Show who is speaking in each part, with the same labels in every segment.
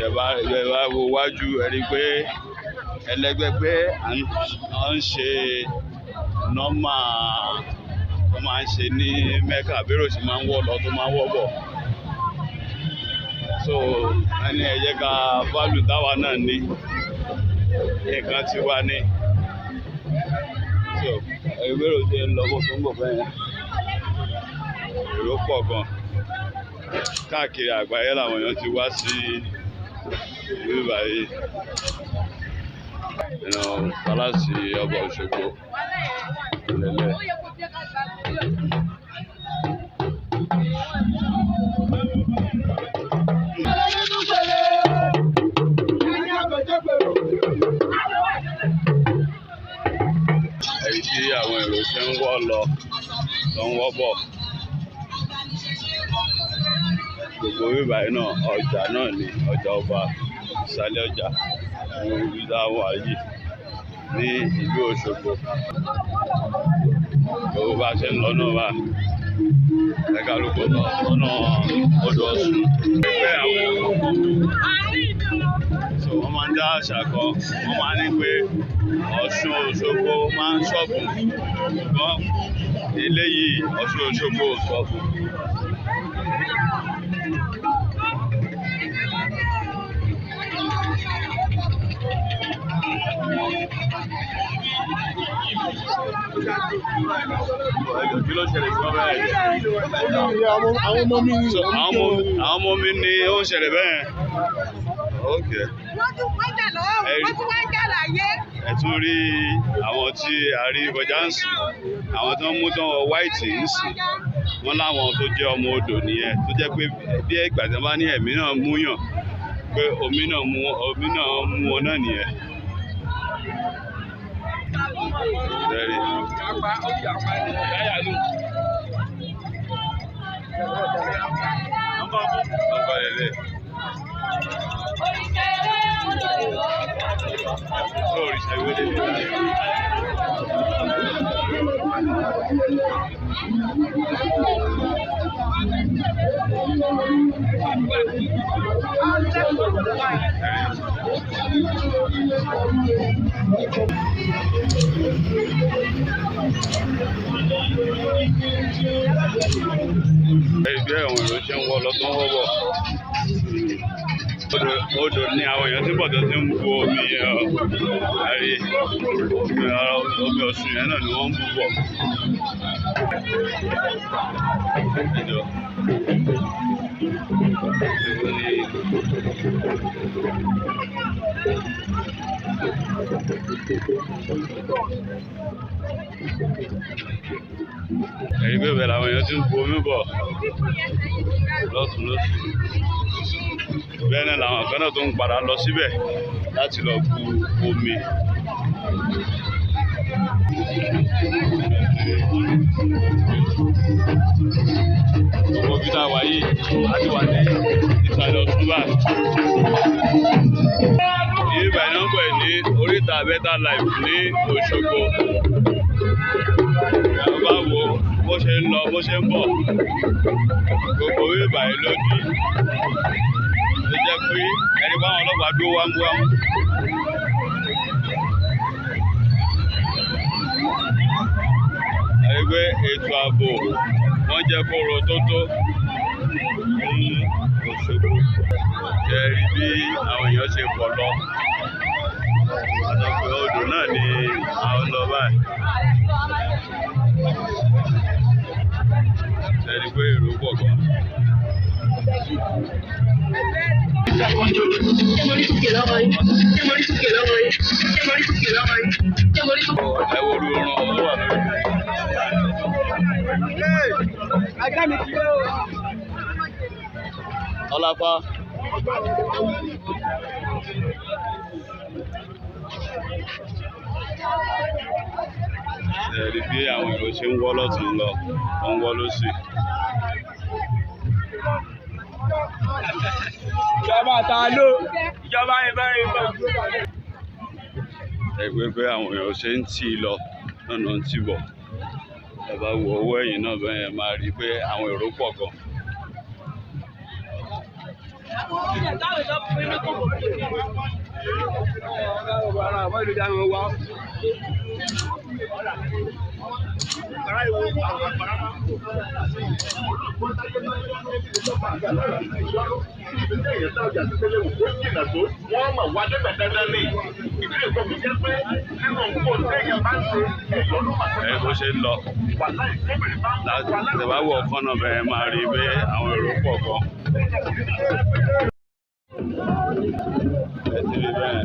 Speaker 1: Ẹ bá wo wájú ẹ rí pé ẹlẹgbẹ́ pé à ń ṣe nọ́mà tó máa ń ṣe ní Mẹ́kà, bérò sì máa ń wọ́ lọ tó máa ń wọ́ bọ̀. So ẹni ẹ jẹ́ ká válù táwa náà ní nǹkan tí wá ní. So ìbéèrè ṣe ń lọ bó tó ń bọ̀ bẹ́ẹ̀, èrò pọ̀ gan káàkiri àgbáyé làwọn èèyàn ti wá sí ìlú báyìí. Pálásì ọba Òṣogbo lẹ́lẹ̀. Èyí tí àwọn èrò ṣe ń wọ́ lọ lọ ń wọ́ bọ̀. Gbogbo bíbá yìí náà ọjà náà ni ọjà ọba ìsàlẹ̀ ọjà ní ibi tá a wà yìí ní ìlú Òṣogbo. Gbogbo bá a ṣe ń lọ náà bá ẹ̀ka lóko lọ lọ́nà odò Ọ̀ṣun. Ẹgbẹ́ àwọn èrò so wọ́n máa ń dá àṣà kan, wọ́n máa ń ní pé Ọ̀ṣun Òṣogbo máa ń ṣọ̀fun, ṣùgbọ́n eléyìí Ọ̀ṣun Òṣogbo ò ṣọ̀fun. Kí ló ṣẹlẹ̀ sí ọbẹ̀ yẹn?
Speaker 2: Àwọn ọmọ mi ni
Speaker 1: àwọn ọmọ mi ni ó ń ṣẹlẹ̀ bẹ́ẹ̀. Ok.
Speaker 3: Wọ́n tún wọ́n jà lọ́wọ́, wọ́n tún wá ń jà láyé.
Speaker 1: Ẹ tún rí àwọn tí a rí kọjá ń sìn, àwọn tó ń mú tán wọ wáìtì ń sìn, wọ́n láwọn tó jẹ́ ọmọ odò nìyẹn, tó jẹ́ pé bí ìgbà tí wọ́n bá ní ẹ̀mí náà mú yàn, pé omi náà mú wọn náà nìyẹn. Very. Ẹgbẹ́ àwọn èrò ṣe ń wọ́ lọ tó ń wọ́ bọ̀. Odò ní àwọn èèyàn tí ń bọ̀ tó ti ń bu omi yẹn ọ́. Àrí omi Ọ̀ṣun yẹn náà ni wọ́n ń bù bọ̀. Ẹjọ́ ìwọ ni ẹ̀rí bẹ́ẹ̀ làwọn èèyàn ti ń bu omi bọ̀ lọ́tùn lósì. Bẹ́ẹ̀ náà làwọn kan náà tó ń padà lọ síbẹ̀ láti lọ bu omi. Gbogbo ibi tá a wà yìí, a ti wà ní ìsàlẹ̀ Ọ̀ṣun báyìí. Ibi báyìí náà ń pè ní oríta Better Life ní Òṣogbo. Ẹ bá wo bó ṣe ń lọ bó ṣe ń bọ̀, gbogbo ibi báyìí ló dí. Ó jẹ́ pé ẹni báwọn ọlọ́pàá dúró wámúwámú. Ẹni pé ètò ààbò wọ́n jẹ́ kó ro tó ní Òṣogbo. Ṣé rí bí àwọn èèyàn ṣe pọ̀ lọ? Àtọ̀pẹ́ odò náà ni àwọn lọ báyìí. Ṣé rí pé èrò pọ̀ gan? Ẹ wo olú oorun ọ̀hún wà lórí. Ọlápá. Ṣé rí bí àwọn èrò ṣe ń wọ́ lọ́tùn lọ, wọ́n ń wọ́ lósì.
Speaker 4: Ìjọba ta ló, ìjọba ìbọn ìbọn.
Speaker 1: Ẹgbẹ́ pé àwọn èèyàn ṣe ń tì í lọ lọ́nà ń tì bọ̀. Ẹ bá wo owó ẹ̀yìn náà bẹ́ẹ̀ yẹn máa rí i pé àwọn èrò pọ̀ gan. Ẹ bó ṣe ń lọ láti bá wọ ọkàn náà bẹ́ẹ̀ máa rí pé àwọn èrò pọ̀ gan. Ẹ ti rí bẹ́ẹ̀,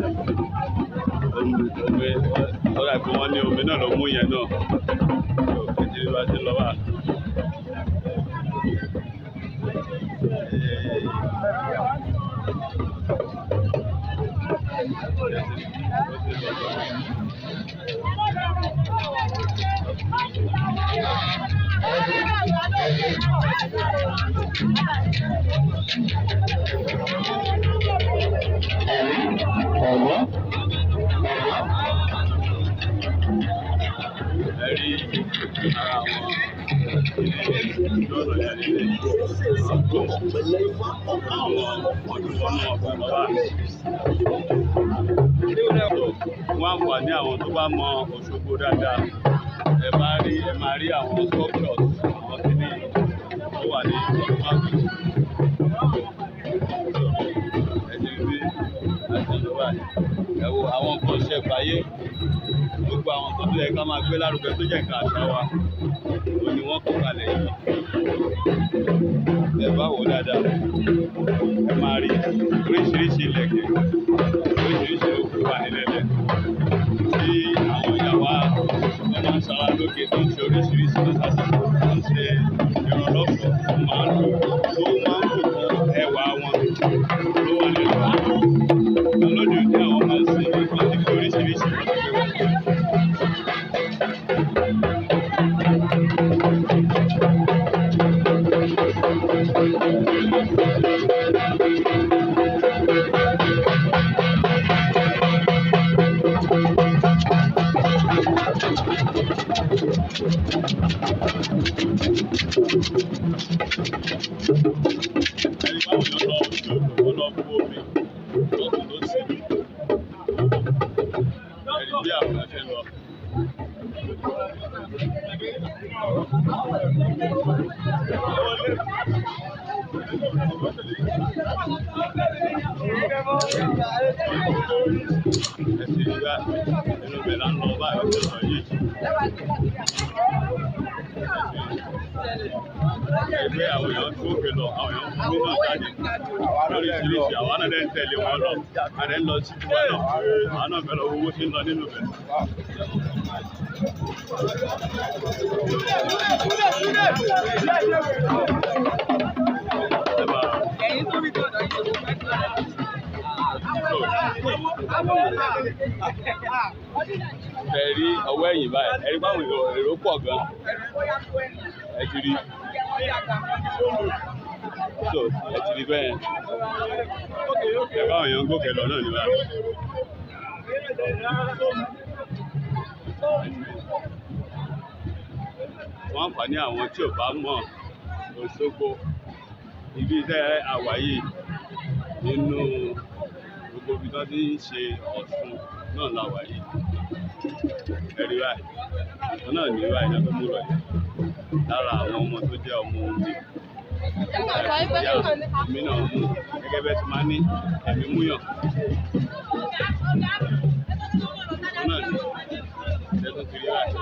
Speaker 1: omi ó dà pé wọ́n ní omi náà ló mú yẹn náà. Ẹ ti rí bá ti lọ bá. Ẹ rí ara àwọn ilé ìjọba yẹn nílé àwọn ọmọ ọgbà lọ́wọ́. Wọ́n àǹfààní àwọn tó bá mọ Òṣogbo dáadáa, ẹ bá rí, ẹ máa rí àwọn sculptures, àwọn kìíní tó wà ní ọdún. Ẹ ti rí àti ìlú báyìí. Ẹ wo àwọn nǹkan ṣẹ̀fàyé, gbogbo àwọn tó yẹ ká máa gbé lárugẹ tó jẹ́ nǹkan àṣà wa, òun ni wọ́n kó kalẹ̀ yìí. Ẹ bá wò ó dáadáa, ẹ máa rí oríṣiríṣi ìlẹ̀kẹ̀, oríṣiríṣi òkú wà nílẹ̀ lẹ̀ tí àwọn ìyá wa wọ́n máa ń ṣara lóge, tó ń ṣe oríṣiríṣi lọ́sàsì, tó ń ṣe ìrànlọ́sọ̀, tó máa ń lò, tó máa ń bùkún ẹwà wọn tó wà nínú wọn. Lóde òní àwọn máa ń ṣe wọ́n ti fi oríṣiríṣi wọ́n ti fi wọ́n. Ẹni báwo yọ lọ òjò, ó lọ bú omi lọ́tún lósì. Ẹni bí àwọn ṣe lọ. Ẹ sì rí bá inú ibẹ̀ là ń lọ báyìí, ó lọ yìí. Ẹgbẹ́ àwọn èèyàn tó òkè lọ, àwọn èèyàn fún mi náà jáde lóríṣiríṣi, àwọn náà dẹ̀ ń tẹ̀lé wọn lọ, a dẹ̀ ń lọ sí tiwa náà, àwọn náà fẹ́ lọ wo owó tí ń lọ nínú ibẹ̀. Ẹ máa ẹ rí ọwọ́ ẹ̀yìn báyìí, ẹ rí báwọn èrò pọ̀ gan. Ẹ ti rí, so ẹ ti rí bẹ́ẹ̀, ẹ báwọn èèyàn ń gòkè lọ náà ní báyìí. Wọ́n àǹfààní àwọn tí ò bá mọ̀ Òṣogbo, ibi tẹ́ àwà yìí nínú gbogbo ibi tó ti ń ṣe Ọ̀ṣun náà la wà yìí. Ẹ rí báyìí, wọn náà ní báyìí náà tó mú lọ yìí lára àwọn ọmọ tó jẹ́ ọmọ omi ìyá omi náà mú gẹ́gẹ́ bẹ́ẹ̀ tí máa ní ẹ̀mí múyàn. Wọn náà ní ṣẹ́tún ti rí báyìí.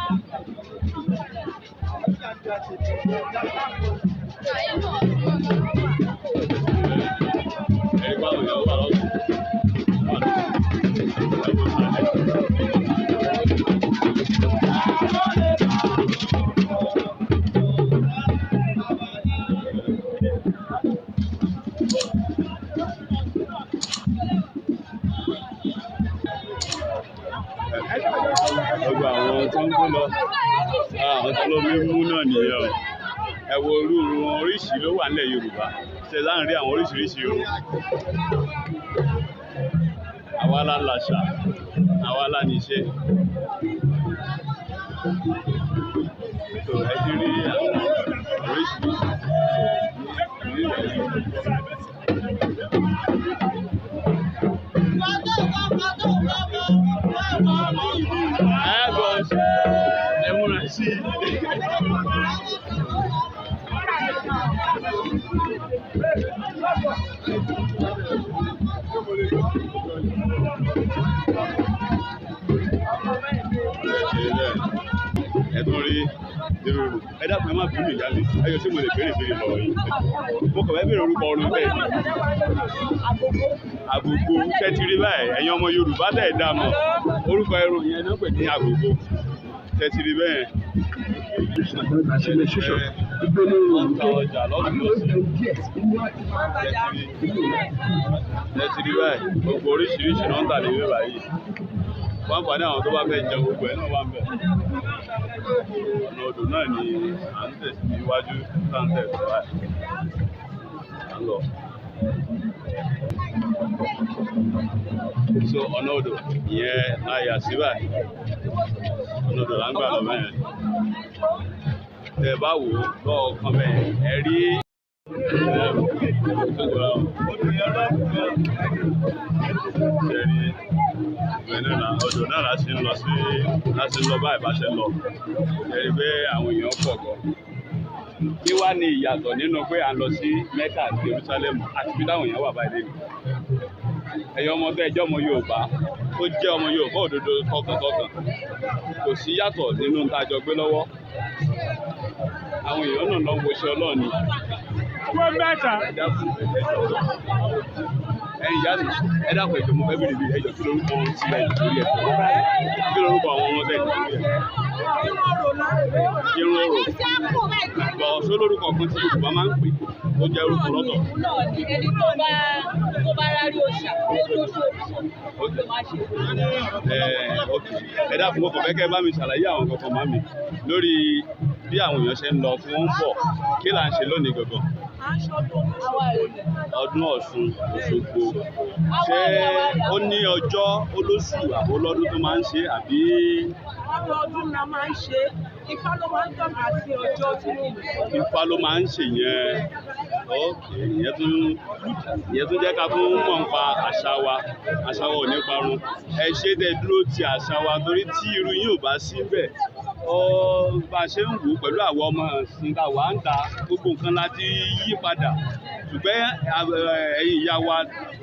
Speaker 1: Ẹ̀rí báwo yẹn wà lọ́sùn wà lọ́sùn ẹ̀wọ̀n sálẹ̀. Gbogbo àwọn tó ń kó lọ, àwọn tó lómi mú náà nìyẹn o. Ẹ wo irú irun wọn, oríṣi ló wà nílẹ̀ Yorùbá, ṣe láàrin àwọn oríṣiríṣi irun. Àwa la làṣà, àwa la níṣe. So ẹ ti rí àwọn oríṣiríṣi nílẹ̀ yìí. Ẹ tún rí irú ẹ dákun, ẹ má bínú ìyá mi, ẹ yọ sí mo lè béèrè béèrè lọ́wọ́ yìí. Mo kàn fẹ́ béèrè orúkọ ọrùn bẹ́ẹ̀ ni. Àgògò tẹ́ ti rí báyìí, ẹ̀yin ọmọ Yorùbá tẹ̀ dá mọ̀. Orúkọ ẹrù yẹn náà pè ní àgògò. Tẹ́ ti rí bẹ́ẹ̀. Wọ́n ta ọjà lọ́dún lọ́sí. Tẹ́ ti rí báyìí, gbogbo oríṣiríṣi náà ń tà níbí báyìí. Wọ́n pàdé àwọn tó bá fẹ́ jẹun, gbogbo ẹ̀ náà wà ń bẹ̀. Ọ̀nà odò náà ni à ń tẹ̀síwájú tá ń tẹ̀síwájú báyìí. À ń lọ. So ọ̀nà odò ìyẹn la yà sí báyìí. Ọ̀nà odò là ń gbà lọ bẹ́ẹ̀. Tẹ́ ẹ bá wò ó lọ́ọ̀kan bẹ́ẹ̀, ẹ rí ṣe rí ìgbẹ́ náà odò náà la ṣe ń lọ sí, la ṣe ń lọ báyìí bá ṣe ń lọ. Ẹ rí i pé àwọn èèyàn pọ̀ gan. Kí wá ní ìyàtọ̀ nínú pé à ń lọ sí Mecca àti Jerusalem àti ibi táwọn èèyàn wà báyìí lẹ́nu? Ẹ̀yin ọmọ tó ẹ jẹ́ ọmọ Yorùbá, tó jẹ́ ọmọ Yorùbá òdodo tọkàntọkàn, kò sí yàtọ̀ nínú tá a jọ gbé lọ́wọ́. Àwọn èèyàn náà lọ ń woṣẹ́ Ọlọ́run ni.
Speaker 4: Wọ́n mẹ́ta.
Speaker 1: Ẹ dákun, ẹ jọ̀ọ́. Ẹ̀yin ìyá mi, ẹ dákun, ẹ jọ̀ọ́, mo fẹ́ bèrè bí ẹ jọ̀ọ́, kí lorúkọ tí ẹ torí ẹ̀? Kí lorúkọ àwọn ọmọ tẹ̀ torí ẹ̀? Irun orò. Bọ̀ ṣó lórúkọ kan tí Yorùbá máa ń pè tó jẹ́ orúkọ lọ́tọ̀?
Speaker 3: Ẹni tó bá rárí òòṣà tó dóṣù òòṣà ló máa ṣe.
Speaker 1: Ẹ ok. Ẹ dákun, mo kàn fẹ́ kẹ́ ẹ bá mi ṣàlàyé àwọn kankan má mi lórí bí àwọn èèyàn ṣe ń lọ tí wọ́n ń bọ̀. Kí là ń ṣe lónìí gangan? Ọdún Ọ̀ṣun Òṣogbo. Ṣé ó ní ọjọ́ olóṣù àbó lọ́dún tó máa ń ṣe àbí?
Speaker 3: Ọdọọdún la máa ń ṣe. Ifá ló máa ń tọ́ka sí ọjọ́ tí wọ́n lò.
Speaker 1: Ifá ló máa ń ṣe yẹn. Ok, ìyẹn tún jẹ́ ká tún mọ̀ nípa àṣà wa. Àṣà wa ò ní parun. Ẹ ṣé tẹ́ dúró ti àṣà wa, torí tí irú yín ò bá síbẹ̀, ọ bá a ṣe ń wò ó pẹ̀lú àwọn ọmọ ìsìn tá a wà ń ta, gbogbo nǹkan la ti yí padà. Ṣùgbọ́n ẹ̀yin ìyá wa,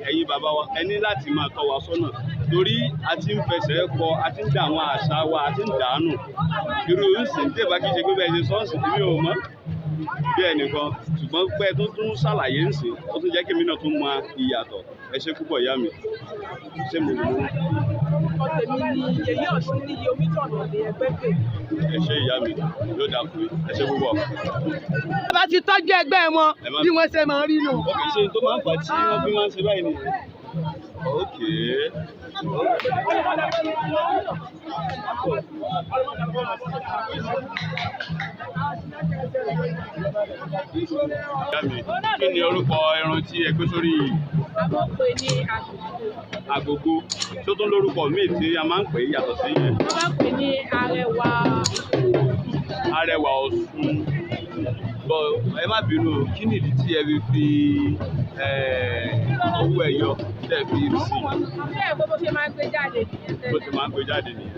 Speaker 1: ẹ̀yin bàbá wa, ẹ ní láti máa tọ́ wa sọ́nà, torí a ti ń fẹsẹ̀ kọ, a ti ń dà àwọn àṣà wa, a ti ń dànù. Irú ìsìn tí ìbá kí ṣe pé bẹ́ẹ̀ ṣe sọ́ọ̀sì mi ò mọ̀ bí ẹnìkan, ṣùgbọ́n pé tó tún ṣàlàyé ń sìn, ó tún jẹ́ kí èmi náà tún mọ ìyàtọ̀. Ẹ ṣé púpọ̀, ìyá mi. Ṣé mo lè mú?
Speaker 3: Orúkọ tèmi ni Yèyé Ọ̀ṣun ní iye Omítọ̀nà ní ẹgbẹ́ pè.
Speaker 1: Ẹ ṣé, ìyá mi, yóò dáa fún yín. Ẹ ṣé púpọ̀.
Speaker 3: Bá ti tọ́jú ẹgbẹ́ wọn bí wọ́n ṣe máa ń rí nù.
Speaker 1: Ok, ṣe tó máa ń fà tí wọ́n fi máa ń ṣe báyìí ni? Ok. Ìyá mi, kí ni orúkọ ẹran tí ẹ gbé sórí yìí?
Speaker 3: Àwọn pè ní àgùkù.
Speaker 1: Àgògò tó tún lórúkọ míì tí a máa ń pè é yàtọ̀ sí yẹn?
Speaker 3: Wọ́n máa ń pè ní arẹwà.
Speaker 1: Arẹwà Ọ̀ṣun. Bọ̀ ẹ má bínú, kí nìdí tí ẹ fi fi owó ẹyọ tẹ́ fi sí?
Speaker 3: Ṣé ẹ̀ bó ṣe máa ń gbé jáde nìyẹn
Speaker 1: Bó
Speaker 3: tẹ́lẹ̀?
Speaker 1: ti máa ń gbé jáde nìyẹn.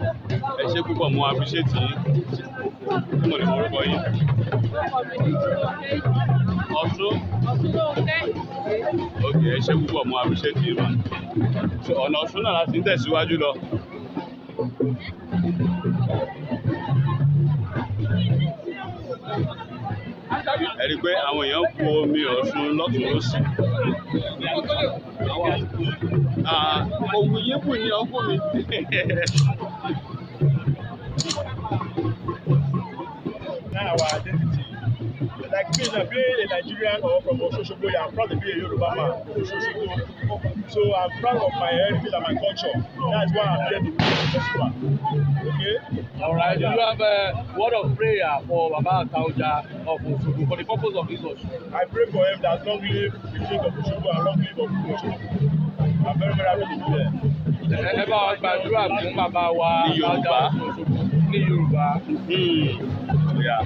Speaker 1: Ẹ ṣé púpọ̀, mo appreciate yín. Tí mo lè mọ orúkọ yín?
Speaker 3: Orúkọ mi ni Tinúkẹ́.
Speaker 1: Ọ̀ṣun.
Speaker 3: Ọ̀ṣun ló ń kẹ́.
Speaker 1: Ok, ẹ ṣé púpọ̀, mo appreciate yín mà. So, ọ̀nà Ọ̀ṣun náà la sì ń tẹ̀síwájú lọ. Ẹ rí i pé àwọn èèyàn ń po omi Ọ̀ṣun lọ́tùn lósì. Ah, òwú yín kù ní ọkọ mi.
Speaker 2: Now our identity. Like me, now, being a Nigerian or from Osogbo, I'm proud to be a Yoruba man, Osogbo. So I'm proud of my heritage and my culture. That's why I'm here to do the festival. Okay?
Speaker 5: All right. Do you have a word of prayer for Baba Ataoja of Osogbo for the purpose of this Osun?
Speaker 2: I pray for him that long live the king of Osogbo and long live of Osogbo. I'm very, very happy to be there.
Speaker 5: Ẹ bá wa gbàdúrà fún bàbá wa
Speaker 1: Ní Yorùbá.
Speaker 5: Ataoja of Osogbo ní Yorùbá.
Speaker 1: Yeah.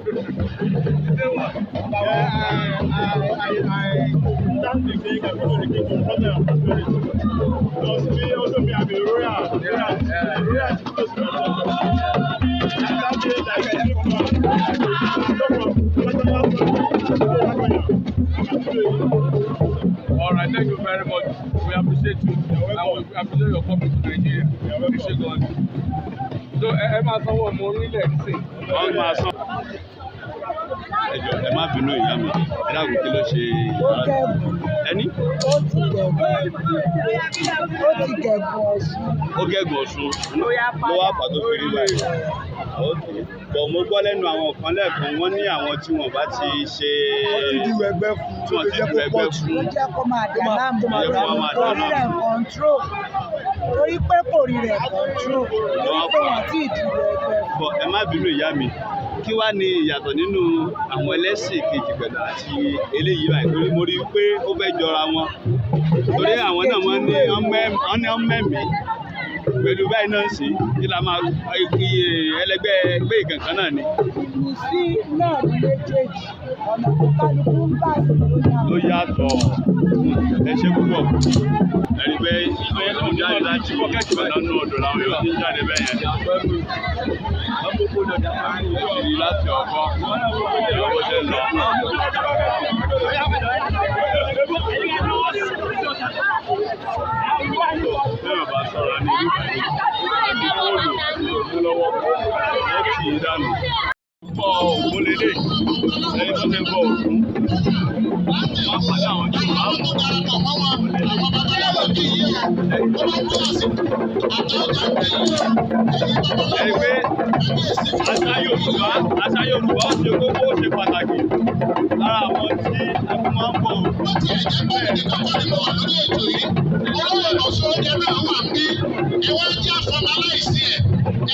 Speaker 2: Yeah, I thank the king and pray to the king for brother and prosperity. Because me, also me, I'm a royal. Royal, royal is close to my heart. And that day, like, I came from, come from,
Speaker 5: Thank you very much. We appreciate you and we appreciate your coming to Nigeria. Ẹ ṣé gan ni. So ẹ máa sanwó ọmọ orílẹ̀ sí.
Speaker 1: Wọ́n máa san. Ẹ jọ̀ọ́, ẹ má bínú, ìyá mi, ẹ dákun, kí ló ṣe ẹni?
Speaker 3: Ó ti gẹ̀gùn, ó ti gẹ̀gùn Ọ̀ṣun.
Speaker 1: Ó gẹ̀gùn Ọ̀ṣun ló wá fà tó fi rí báyìí. Ok, bọ̀ mo gbọ́ lẹ́nu àwọn kan lẹ́ẹ̀kan, wọ́n ní àwọn tí wọ́n bá ti ṣe
Speaker 6: Wọ́n ti di ẹgbẹ́ fún
Speaker 1: tí wọ́n ti du ẹgbẹ́ fún
Speaker 3: Ló jẹ́ kó máa dà láàmú.
Speaker 1: Ló jẹ́ kó máa dà
Speaker 3: Kò rí rẹ̀ control, torí pé kò rí rẹ̀ control, torí pé wọ́n ti dìbò ẹgbẹ́ fún.
Speaker 1: Bọ̀ ẹ má bínú, ìyá mi, kí wá ní ìyàtọ̀ nínú àwọn ẹlẹ́sìn kejì pẹ̀lú àti eléyìí báyìí? Torí mo rí i pé ó fẹ́ jọra wọn, torí àwọn náà wọ́n ní wọ́n ní wọ́n mẹ́mí pẹ̀lú báyìí náà sí kí la máa iye ẹlẹgbẹ́ ẹgbẹ́ ìkankan náà ni.
Speaker 3: Ìlú sí náà ní méjèèjì, ọ̀nà tó kálukú ń gbà sí ló
Speaker 1: Ló
Speaker 3: yàtọ̀.
Speaker 1: yàtọ̀. Ẹ ṣe púpọ̀. Ẹni pé àwọn ń jáde láti ọ̀nà nínú odò làwọn yóò ti ń jáde bẹ́ẹ̀ yẹn. Ẹ ti rí láti ọ̀kọ́ ìlú bó ṣe ń lọ. Bẹ́ẹ̀ bá sọ̀rọ̀ ní ìlú fóònù mú lọ́wọ́, wọ́n tì í dànù. Bọ̀ ògún lélẹ̀, ẹni tó ti ń bọ̀ ògún. Wọ́n pàdé àwọn tó máa ń bọ̀. Ẹni pé àṣà Yorùbá ó ṣe kókó, ó ṣe pàtàkì lára àwọn tí a fi máa ń bọ̀ ògún.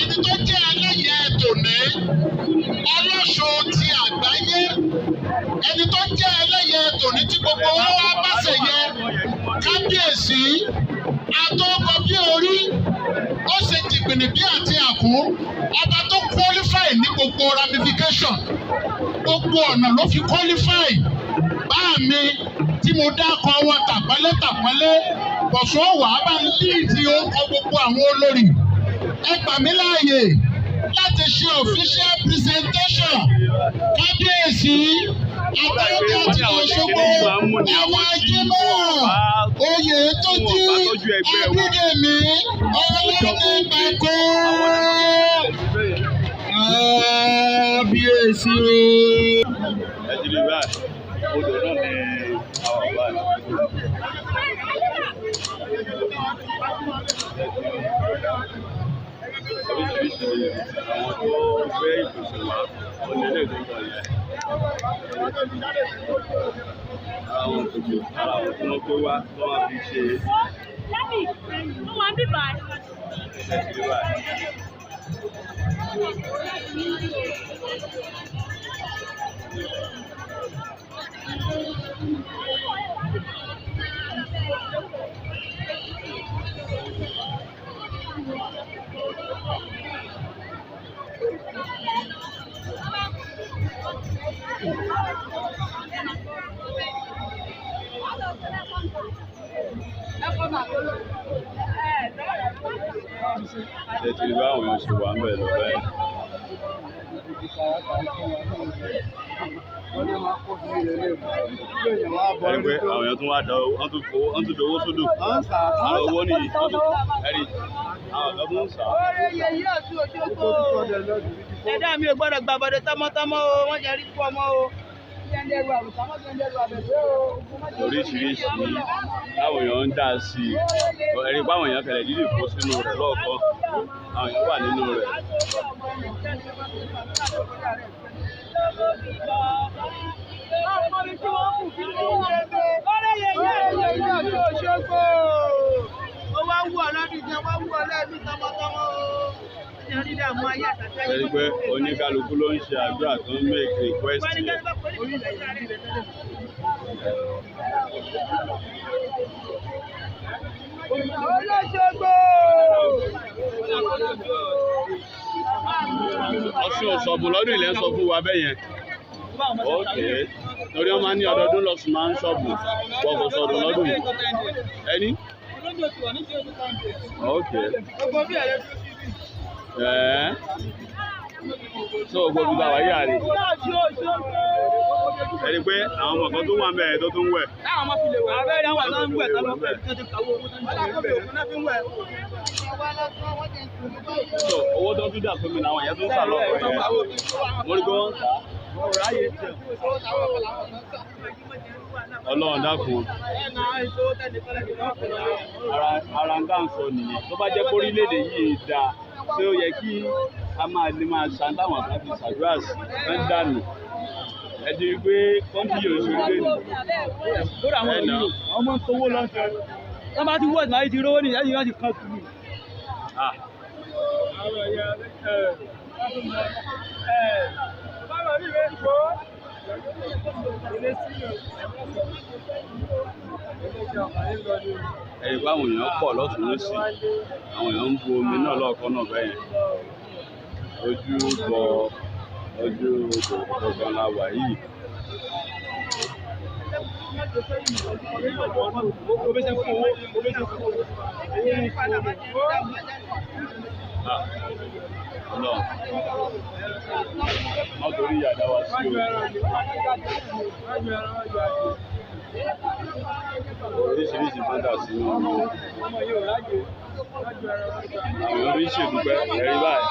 Speaker 7: Ẹni tó jẹ́ ẹlẹ́yẹ tòní, ọlọ́ṣun ti àgbáyé, ẹni tó jẹ́ ẹlẹ́yẹ tòní tí gbogbo wa wá bá ṣẹ̀yẹ, kábíyèsí atọ́kọ bí orí ó ṣe jìgbìnì bí àti àkú, ọba tó qualify ní gbogbo ramification, gbogbo ọ̀nà ló fi qualify. Bá mi tí mo dákọ̀ wọn tàpẹ́lẹ́ tàpẹ́lẹ́, Bọ̀sùn wà á bá ń líìdì orúkọ gbogbo àwọn olórí. Ẹ gbà mí láàyè láti ṣe official presentation kábíyèsí àtàwọn àti Òṣogbo, àwọn ajímọ̀ oyè tó jí Abídèmí Ọlọ́nìpẹ̀kọ́. Kábíyèsí o.
Speaker 1: Ẹ ti rí báyìí, odò náà ni àwọn báyìí. Oríṣiríṣi àwọn tó gbé ìpèsè wá onílé tó ń lọ yẹn. Ara àwọn òkòtò, ara àwọn tí wọ́n gbé wá tó wá fi ṣe.
Speaker 8: Lábì, mo wà ń bíbá.
Speaker 1: Ẹ ti rí báyìí. Ṣé ti rí báwọn èèyàn ṣe wà ń bẹ̀ lọ báyìí? Ẹni pé àwọn èèyàn tún wá da, wọ́n tún fowó, wọ́n tún dowó sódò. Àwọn owó nìyí, wọ́n tún ẹ̀rí àwọn kan tún ń sà á.
Speaker 3: Ẹ̀dá mi ò gbọ́dọ̀ gbàbọ̀dé tọmọtọmọ o, wọ́n jẹ́ rí kú ọmọ o.
Speaker 1: Oríṣiríṣi táwọn èèyàn ń dá sí i, ẹ̀rí pé àwọn èèyàn kẹlẹ̀ dídì kó sínú rẹ̀ lọ́ọ̀kan, àwọn èèyàn wà nínú rẹ̀. Ẹ̀rí pé oníkálukú ló ń ṣe àdúrà tó ń make request yẹn. Ọ̀ṣun Òṣogbo lọ́dún ilẹ̀ ń sọ fún wa bẹ́ẹ̀ yẹn. Ok, torí wọ́n máa ń ní ọdọọdún lọ́sùn máa ń ṣọ̀bù, wọ́n kò sọdún lọ́dún yìí. Ẹni? Ok. Ẹ̀ẹ́. So gbogbo ibi táwa yà ni. Ẹ rí i pé àwọn ọmọ kan tó wà mẹ́rin tó tún wẹ̀.
Speaker 4: Abẹ́rẹ́ àwọn àtàwọn ń wẹ̀ tán lọ́pẹ́ tó ti kàwé owó tó ń jẹ́.
Speaker 1: So owó tó tún dà sómi làwọn yẹn tó ń sà lọ́kọ̀ yẹn. Mo rí pé wọ́n ń tà á. Ọlọ́run dákun. Ara ń dá ń sọ nìyẹn. Tó bá jẹ́ kórílẹ̀-èdè yìí dáa, ṣé ó yẹ kí a máa lè máa ṣan táwọn kan fi ṣàdúrà sí ń dànù? Ẹ ti rí i pé kọ́ńtì yóò ṣe orílẹ̀-èdè.
Speaker 4: Kódà àwọn
Speaker 1: Ẹ nà.
Speaker 4: òyìnbó, àwọn ọmọ ń towó lọ. Wọ́n bá ti wọ́ ìgbà yìí ti rówó nìyẹn, yìí wọ́n ti kan kùrù.
Speaker 1: Ah, ẹ rí i pé àwọn èèyàn pọ̀ lọ́tùn lósì. Àwọn èèyàn ń bu omi náà lọ́ọ̀kan náà bẹ́ẹ̀ yẹn. Ojú bọ ojú gbọ̀ngàn la wà yìí. Ah, Ọlọ́run. Má torí ìyà dá wa sí o. Oríṣiríṣi máa dà sínú omi. Àwọn èèyàn fi ń ṣèdúpẹ́ ẹ̀rí báyìí.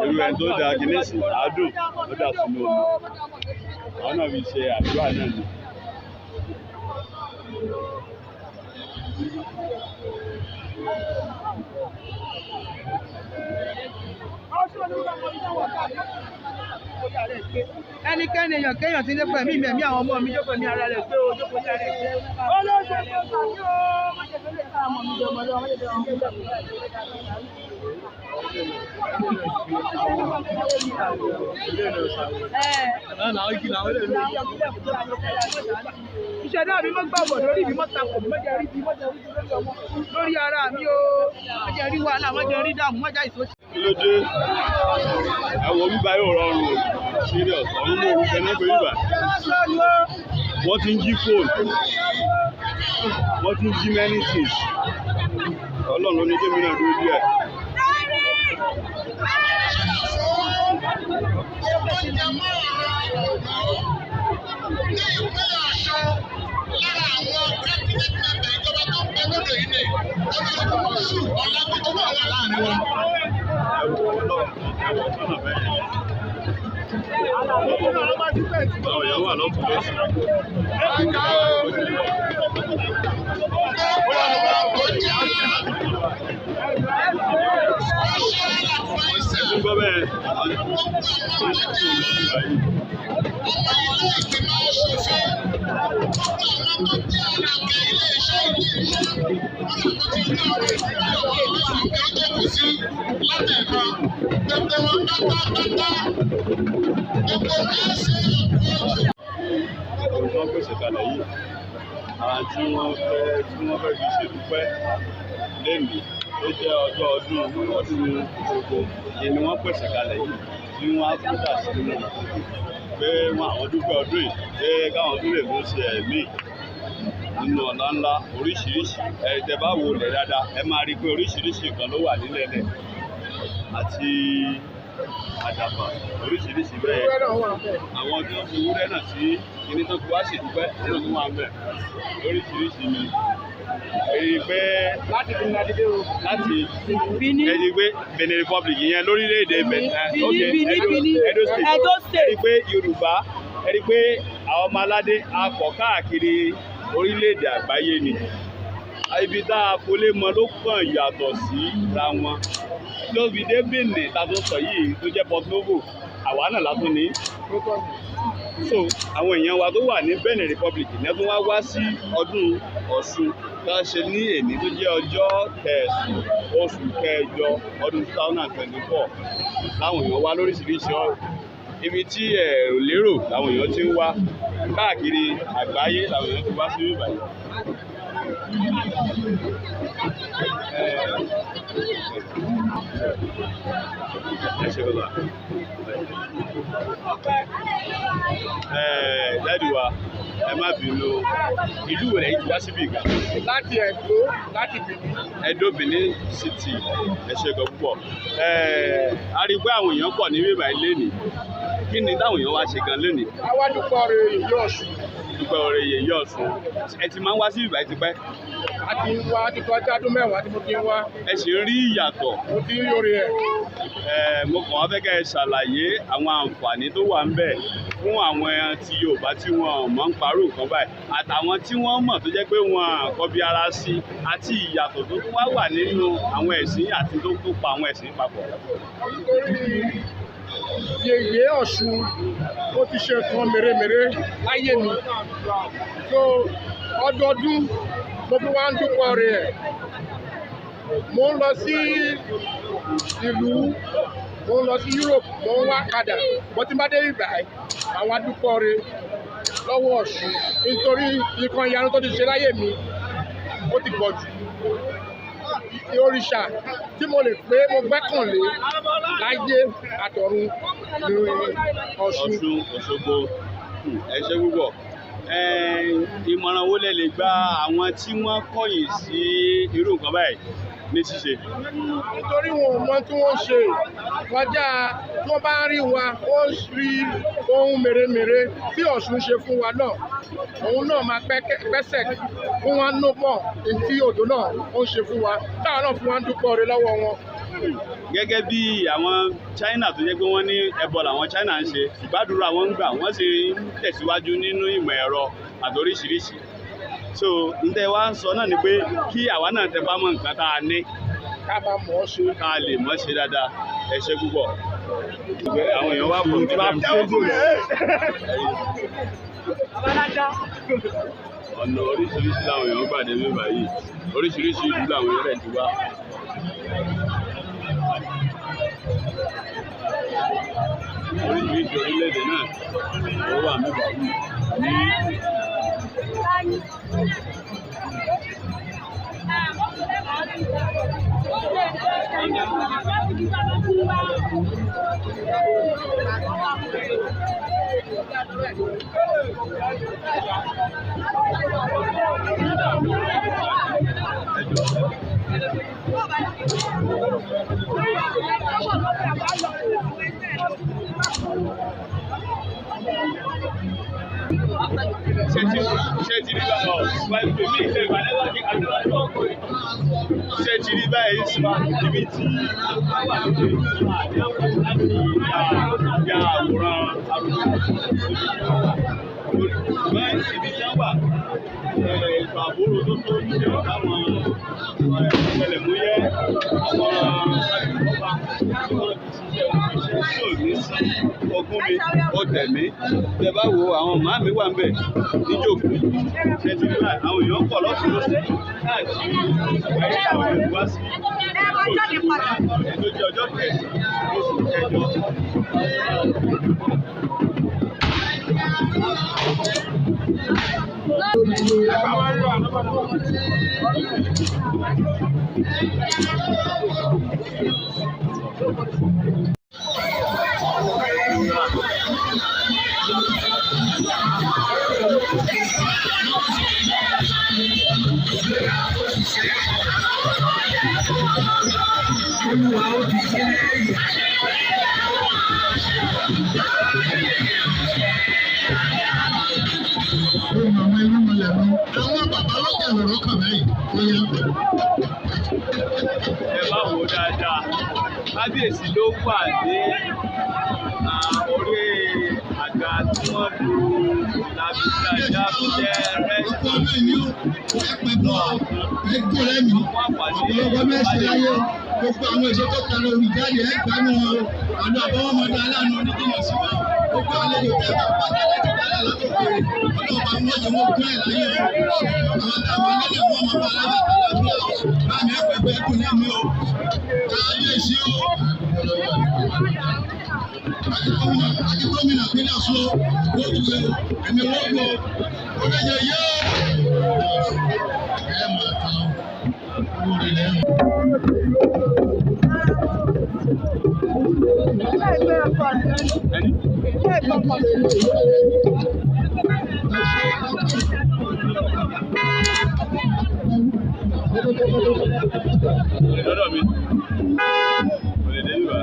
Speaker 1: Irú ẹni tó da kinní sí àádùn ló dà sínú omi. Àwọn náà fi ṣe àdúrà náà ni.
Speaker 3: Ẹnikẹ́ni èèyàn kéèyàn ti nípa ẹ̀mí mi ẹ̀mí àwọn ọmọ mi jókòó ní ara rẹ̀ pé o jókòó ní ara rẹ̀ pé. Olóṣèlú kò ní o, má jẹ́ fẹ́lẹ́ ká ọmọ mi jọmọ lọ́wọ́, má jẹ́ fẹ́lẹ́ ọmọ mi jọmọ lọ́wọ́. Ìṣẹ̀dá mi mọ́ gbàgbọ́ lórí mi mọ́ takò mi mọ́ jẹ́ rí bí mọ́ jẹ́ rí bí lórí ọmọ lórí ara mi o, mọ́ jẹ́ rí wàhálà, mọ́ jẹ́ rí dààmú, mọ́ jẹ́ àìsàn.
Speaker 1: Kí ló dé? Ẹ wo bíbá yóò rọrùn o. Serious, ọ̀run mú orúkọ náà pé bíbá. Wọ́n ti ń jí fóònù. Wọ́n ti ń jí many things. Ọlọ́run ló ní kémi náà dúró díẹ̀.
Speaker 7: Ní ìpínlẹ̀ Ọ̀ṣun, lára àwọn cabinet member ìjọba tó ń bẹ lóde yìí ni Honourable Moshood Ọlágúnjú náà wà láàrin wa.
Speaker 1: Ẹ wo Ọlọ́run, ẹ wo sọ́nà bẹ́ẹ̀ yẹn. Àwọn èèyàn wà lọ́tùn lósì.
Speaker 7: Gbogbo àwọn tó jẹ́ special adviser
Speaker 1: Ẹ gbọ́ bẹ́ẹ̀.
Speaker 7: gbogbo àwọn tó jẹ́ ọmọ ilé ìgbìmọ̀ aṣòfin, gbogbo àwọn tó jẹ́ alága ilé-iṣẹ́ ìlú ìlú, wọ́n làwọn ti ní ọ̀rọ̀ ìpínlẹ̀ Ọ̀ṣun pé ó jókòó sí látẹ̀kan. Gbogbo wọn pátápátá, gbogbo ẹsẹ̀ ìlú.
Speaker 1: Ohun tí wọ́n pèsè kalẹ̀ yìí, ara tí wọ́n fẹ́ fi ṣèdúpẹ́ lénìí tó jẹ́ ọjọ́ ọdún Ọ̀ṣun Òṣogbo yìí ni wọ́n pèsè kalẹ̀ yìí tí wọ́n á tún dà sínú pé wọ́n àwọn dúpẹ́ ọdún yìí pé káwọn tún lè tún ṣe ẹ̀mí nínú ọ̀la ńlá oríṣiríṣi. Ẹ tẹ́ bá wo lẹ̀ dáadáa, ẹ máa rí i pé oríṣiríṣi nǹkan ló wà nílẹ̀ lẹ̀ àti àdàbà oríṣiríṣi bẹ́ẹ̀. Àwọn tí wọ́n fi ewúrẹ́ náà sí kíní tó fi wá ṣèdúpẹ́ nínú tó wà ń bẹ̀ lóríṣiríṣi ni. Èyí pé
Speaker 5: Láti fi ní adé o.
Speaker 1: láti ẹni pé Benin Republic yẹn lórílẹ̀‐èdè Benin, ok,
Speaker 3: Benin,
Speaker 1: Edo
Speaker 3: Benin,
Speaker 1: Edo State.
Speaker 3: Edo State.
Speaker 1: Ẹni pé Yorùbá, ẹni pé àwọn ọmọ aládé a pọ̀ káàkiri orílẹ̀‐èdè àgbáyé ni. Ibi tá a folé mọ ló kàn yàtọ̀ sí ra wọn. Tó fi dé Benin ta tó sọ yìí tó jẹ́ Port Novo, àwa náà látún ní. So àwọn èèyàn wa tó wà ní Benin Republic ní wọ́n wá wá sí ọdún Ọ̀ṣun tá a ṣe ní èní tó jẹ́ ọjọ́ kẹsàn-án oṣù kẹjọ ọdún 2024 láwọn èèyàn wá lóríṣiríṣi ọ̀rọ̀ ibi tí ẹ ò lérò làwọn èèyàn ti ń wá káàkiri àgbáyé làwọn èèyàn ti wá sí ìbàdàn. Ẹ ṣe bàbá. Ẹ dáàdi wa, ẹ má bínú, ìlú wo lẹ́yìn tí wá síbí gan?
Speaker 5: Láti Ẹ̀dó, láti Benin.
Speaker 1: Ẹdó Benin City, ẹ ṣe gan púpọ̀. Ẹ a rí i pé àwọn èèyàn pọ̀ ní bíbá ilé nì. Kí ni táwọn èèyàn wá ṣe gan lónìí?
Speaker 5: Àwa dúpẹ́ ọrẹ Yèyé Ọ̀ṣun.
Speaker 1: Dúpẹ́ ọrẹ Yèyé Ọ̀ṣun. Ẹ ti máa ń wá sí ìbàyí tipẹ́?
Speaker 5: A ti ń wá, ti kọjá ọdún 10 tí mo ti ń wá.
Speaker 1: Ẹ sì ń rí ìyàtọ̀.
Speaker 5: Mo ti ń rí oore ẹ̀.
Speaker 1: Ẹ mo kàn wá fẹ́ kẹ́ ẹ ṣàlàyé àwọn àǹfààní tó wà ń bẹ̀ fún àwọn ti Yorùbá tí wọ́n mọ̀ ń parú nǹkan báyìí, àtàwọn tí wọ́n mọ̀ tó jẹ́ pé wọ́n kọbi ara sí, àti ìyàtọ̀ tó tún wá wà nínú àwọn ẹ̀sìn àti tó tún pa àwọn ẹ̀sìn papọ̀.
Speaker 5: Nítorí Yèyé Ọ̀ṣun ó ti ṣe nǹkan mèremère láyé mi. So ọdọọdún mo fi wá ń dúpọ̀ rẹ̀. Mo ń lọ sí ìlú, mo ń lọ sí Europe, mo ń wá padà. Mo ti bá dé ìgbà yìí, àwọn adúpọ̀ rẹ̀ lọ́wọ́ Ọ̀ṣun nítorí nǹkan ìyanu tó ti ṣe láyé mi ó ti pọ̀ jù. Òrìṣà tí mo lè pé mo gbẹ́kànlé láyé àtọ̀run ní Ọ̀ṣun.
Speaker 1: Ọ̀ṣun Òṣogbo. Ẹ ṣé púpọ̀. Ìmọ̀ràn wo lẹ lè gba àwọn tí wọ́n kọ̀yìn sí irú nǹkan báyìí ní ṣíṣe?
Speaker 5: Nítorí wọn ò mọ tí wọ́n ṣe kọjá tí wọ́n bá rí wa, wọ́n rí ohun mèremère tí Ọ̀ṣun ṣe fún wa náà, òun náà máa pẹ́sẹ̀ fún wa nù pọ̀ tí odò náà ó ń ṣe fún wa, táwọn náà fún wa ń dúpọ̀ rẹ̀ lọ́wọ́ wọn.
Speaker 1: Gẹ́gẹ́ bí àwọn China tó jẹ́ pé wọ́n ní ẹbọ làwọn China ń ṣe, ìgbàdúrà wọn ń gbà, wọ́n sì ń tẹ̀síwájú nínú ìmọ̀ ẹ̀rọ àtoríṣiríṣi. So n tẹ́ wá ń sọ náà ni pé kí àwa náà tẹpá mọ́ nǹkan tá a ní,
Speaker 5: ká máa mọ̀ ọ́ ṣe,
Speaker 1: ká lè mọ̀ ọ́ ṣe dáadáa. Ẹ ṣé púpọ̀. Àwọn èèyàn wá pọ̀ nípa ọ̀nà oríṣiríṣi làwọn èèyàn gbà dé bíbá yìí, oríṣiríṣi ìlú làwọn èèyàn rẹ̀ ti wá. Oríṣiríṣi orílẹ̀-èdè náà ló wà níbà yìí ní. Ṣé ti rí báyìí sí ibi tí wà lóde láti ya àwòrán arúgbó? Ṣùgbọ́n ibi tí wọ́n wà, ètò àbúrò tó tó jẹ́ káwọn ọ̀tẹlẹ̀múyẹ́, àwọn agbèfọ́ba tí wọ́n ti ṣiṣẹ́ wọn fi ṣe tí ò ní sí ogún mi ó tẹ̀mí. Tẹ bá wo àwọn màá mi wà ń bẹ̀ níjòkó. Ṣé ti rí báyìí? Àwọn èèyàn pọ̀ lọ́sùn lọ́sùn káàkiri àgbáyé àwọn èèyàn wá sí ètò jẹ́ ọjọ́ kẹsàn-án oṣù kẹjọ.
Speaker 7: Àwọn bàbá lọ́jà lọ̀rọ̀ kàn báyìí, ó yá.
Speaker 1: Ẹ bá wò ó dáadáa, kábíyèsí ló wà ní orí àga tí wọ́n lu làbíjàjà tó jẹ́ rẹ́sì.
Speaker 7: Ọkọ mi ni ó ẹ pẹ́ bọ́ ẹ kó lẹ́nu ọ̀pọ̀lọpọ̀ mẹ́sàn-án láyé gbogbo àwọn èso tó tẹ̀lé orí jáde ẹ gbanú wọn o àlọ́ àbọ̀wọ́mọdé aláàánú oníjìnà sí wọn gbogbo àlejò tẹ́ bá pàdé láti dálẹ̀ látòkèrè ọlọ́ọ̀bá wọn jẹ́ wọn gún ẹ̀ láyé o àwọn táwọn alẹ́lẹ̀ wọn máa bá aláwọ̀ àtàlàfíà o báàmì ẹ pẹ́ pẹ́ kú lẹ́mí o kábíyèsí o àti gómìnà pínlẹ̀ Ọ̀ṣun o wọ́n ti ẹ̀mí wọ́n gbọ́ ó lè yẹ yẹ́ o ẹ máa ta owó rẹ̀ lẹ́nu.
Speaker 1: Lọ́dọ̀ mi kò lè dé ibà.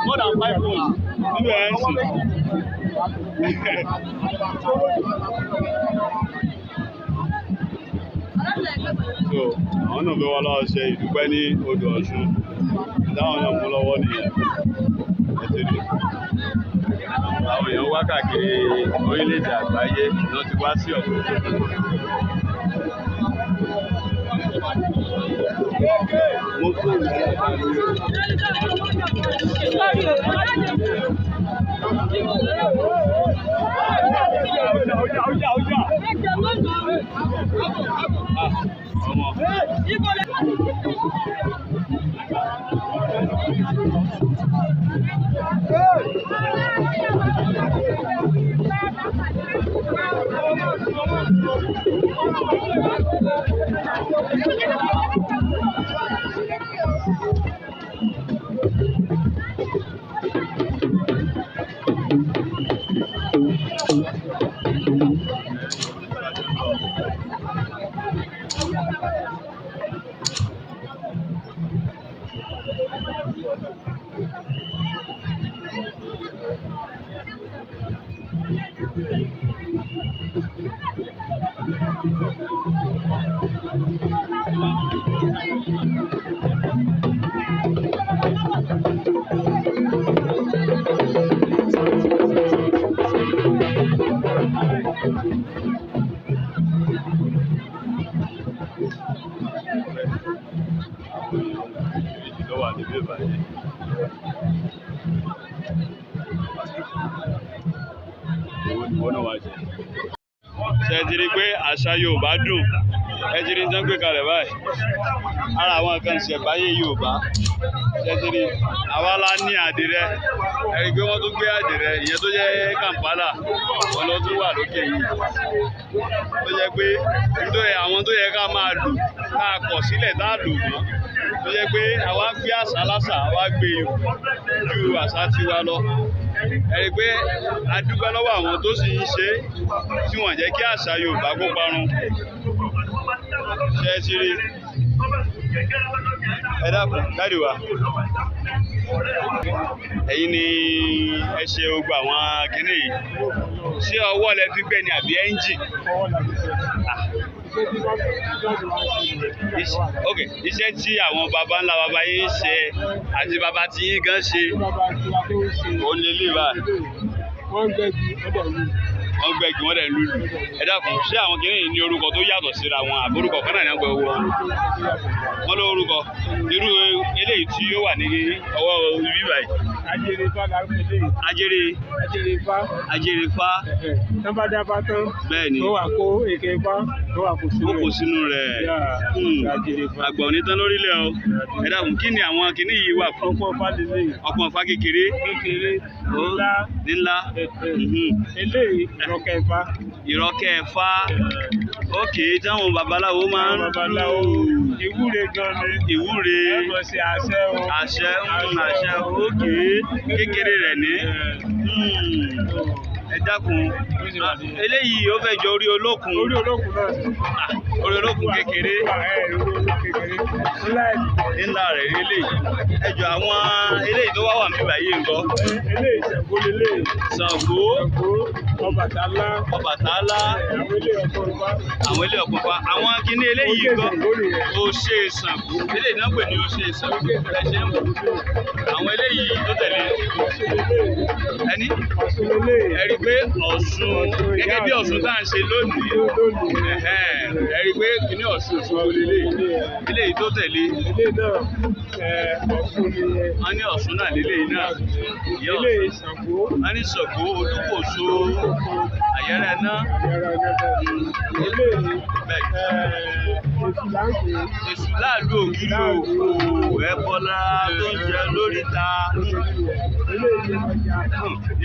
Speaker 1: More than 5 months. So àwọn náà fẹ́ wá lọ́wọ́ ṣe ìdúpẹ́ ní odò Ọ̀ṣun táwọn náà mú lọ́wọ́ nìyẹn. Ẹ ti rí àwọn èèyàn wá káàkiri orílẹ̀-èdè àgbáyé lọ ti wá sí Ọ̀ṣun. Mo fún ọmọ. Ló wà níbí ìbàjẹ́. Ìwọ náà wá jẹ. Ṣé ẹ ti rí i pé àṣà Yorùbá dùn? Ẹ ti rí i tán gbé kalẹ̀ báyìí. Ara àwọn nǹkan ìṣẹ̀báyé Yorùbá. Ṣé ẹ ti rí i? Àwa la ní àdìrẹ. Ẹ rí i pé wọ́n tún gbé àdìrẹ, ìyẹn tó jẹ́ Kampala, wọ́n lọ tún wà lókè yìí. Tó jẹ́ pé nítorí àwọn tó yẹ ká máa lò, ká kọ̀ sílẹ̀ tá a lò mọ́. Tó jẹ́ pé àwa gbé àṣà lásà, àwa gbé ju àṣà tiwa lọ. Ẹ rí i pé a dúpẹ́ lọ́wọ́ àwọn tó sì ń ṣe tí wọ́n jẹ́ kí àṣà Yorùbá kó parun. Ṣé ẹ ti rí i? Ẹ dákun, dáàdì wa. Ẹ̀yin ni ẹ ṣe gbogbo àwọn kinní yìí. Ṣé ọwọ́ lẹ fi gbẹ́ ni àbí ẹ́ńjìn? Ok, iṣẹ́ tí àwọn baba ńlá baba yín ṣe àti baba tí yín gan ṣe, òun lè lè báyìí.
Speaker 5: Wọ́n gbẹ́gi ọ̀dọ̀ yìí.
Speaker 1: Wọ́n gbẹ́gi wọ́n dẹ̀ ń lùlù. Ẹ dákun, ṣé àwọn kinní yìí ní orúkọ tó yàtọ̀ síra wọn àbí orúkọ kan náà ní wọ́n gbọ́ wọn? Wọ́n ló orúkọ. Irú eléyìí tí ó wà ní ọwọ́ ibi báyìí.
Speaker 5: Ajere Ifá la ń pè léyìí.
Speaker 1: Ajere.
Speaker 5: Ajere Ifá.
Speaker 1: Ajere Ifá.
Speaker 5: Tán bá dábàá tán.
Speaker 1: Bẹ́ẹ̀ni.
Speaker 5: Tó wà kó èké Ifá, tó wà kó sínú
Speaker 1: Ó
Speaker 5: rẹ̀.
Speaker 1: kó sínú rẹ̀.
Speaker 5: Ajere Ifá.
Speaker 1: Àgbà ò ní tán lórílẹ̀ o. Ẹ dákun, kí ni àwọn kinní yìí wà fún?
Speaker 5: Ọpọ́n Ifá lélẹ́yìí.
Speaker 1: Ọpọ́n Ifá kékeré.
Speaker 5: Kékeré. Ńlá.
Speaker 1: Ńlá.
Speaker 5: Eléyìí ìrọ̀kẹ́ Ifá.
Speaker 1: Ìrọ̀kẹ́ Ifá. Ok, táwọn babaláwo máa ń
Speaker 2: Babaláwo.
Speaker 1: lò.
Speaker 2: Ìwúre gan ni.
Speaker 1: Ìwúre.
Speaker 2: Ẹ mọ̀ sí àṣẹ o.
Speaker 1: Àṣẹ àṣẹ ok, kékeré rẹ̀ ní. Ẹ dákun, eléyìí ó fẹ́ jọ orí olókun.
Speaker 2: Orí olókun náà ni.
Speaker 1: Ah, orí olókun kékeré.
Speaker 2: Ẹ orí olókun kékeré. Ńlá ẹ̀
Speaker 1: Ńlá rẹ̀ eléyìí. Ẹ jọ àwọn eléyìí tó wá wà níbí báyìí ńkọ́?
Speaker 2: Eléyìí Ṣàngó leléyìí.
Speaker 1: Ṣàngó,
Speaker 2: Ṣàngó, Ọbàtálá.
Speaker 1: Ọbàtálá,
Speaker 2: Àwọn ilé ọkọ̀ Ifá.
Speaker 1: àwọn ilé ọ̀pọ̀pá. Àwọn kinní eléyìí
Speaker 2: Oṣé
Speaker 1: ńkọ́?
Speaker 2: Ṣàngó nìyẹn.
Speaker 1: Oṣé Ṣàngó. Eléyìí náà pè ní Oṣé Ṣàngó. Ẹ ṣe ń wò. Àwọn eléyìí tó tẹ̀lé.
Speaker 2: Ọ̀ṣun leléyìí.
Speaker 1: Ẹni
Speaker 2: Ọ̀ṣun leléyìí.
Speaker 1: ẹ rí i pé Ọ̀ṣun gẹ́gẹ́ bí Ọ̀ṣun tá à ń ṣe lónìí. Ẹ̀hẹ́n, ẹ rí i pé kinní Ọ̀ṣun Òṣogbo leléyìí. Eléyìí tó tẹ̀lé.
Speaker 2: Eléyìí náà Ọ̀ṣun nìyẹn.
Speaker 1: Wọ́n ní Ọ̀ṣun náà leléyìí náà. Ìyá Ọ̀ṣun.
Speaker 2: Eléyìí Ṣàngó.
Speaker 1: Wọ́n ní Ṣàngó, Olúkòso, Àyẹ́rẹ́ náà.
Speaker 2: Yàrá ìjọba. Eléyìí
Speaker 1: Bẹ́ẹ̀.
Speaker 2: Èṣù là ń pè é.
Speaker 1: Èṣù láàlú ògiri òkú ẹ̀bọ̀lá tó ń jẹ lóríta.
Speaker 2: Eléyìí ọjà.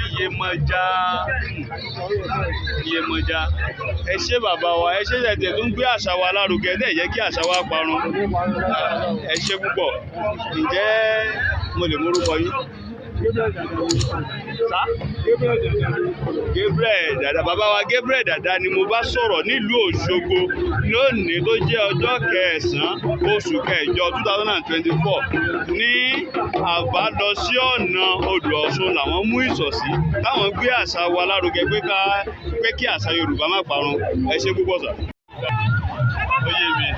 Speaker 1: Iyemọja, Iyemọja. Ẹ ṣé bàbá wa, ẹ ṣé tẹ̀tẹ̀ tó ń gbé àṣà wa lárugẹ, tẹ̀ jẹ́ kí àṣà wa parun. Ẹ ṣé púpọ̀. Ǹjẹ́ mo lè morúkọ yín? Sá? Gabriel Dada, bàbá wa Gabriel Dada ni mo bá sọ̀rọ̀ nílùú Òṣogbo lónìí tó jẹ́ ọjọ́ kẹsàn-án oṣù kẹjọ 2024 ní àbálọ sí ọ̀nà odò Ọ̀ṣun làwọn mú ìsọ̀sí táwọn gbé àṣà wa lárugẹ pé ká pé kí àṣà Yorùbá má parun. Ẹ ṣé púpọ̀ sà. Ó yé mi.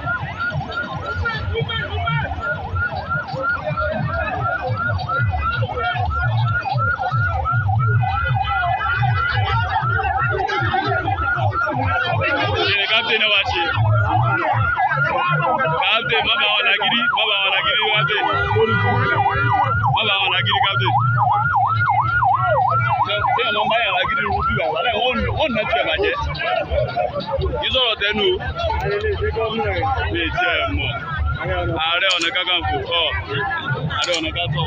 Speaker 1: Kí ni captain náà wá ṣe? Captain, má bá wọn lagídí, má bá wọn lagídí, captain. Má bá wọn lagídí, captain. Ṣé àwọn bá yàrá gidi rú bí wàhálà wọ́n nà tiẹ̀ bàjẹ́? Kì í sọ̀rọ̀ tẹnu o. Mi ì tiẹ̀ mọ̀. Ààrẹ Ọ̀nà Kakanfò, ọ̀ Ààrẹ Ọ̀nà Kakanfò,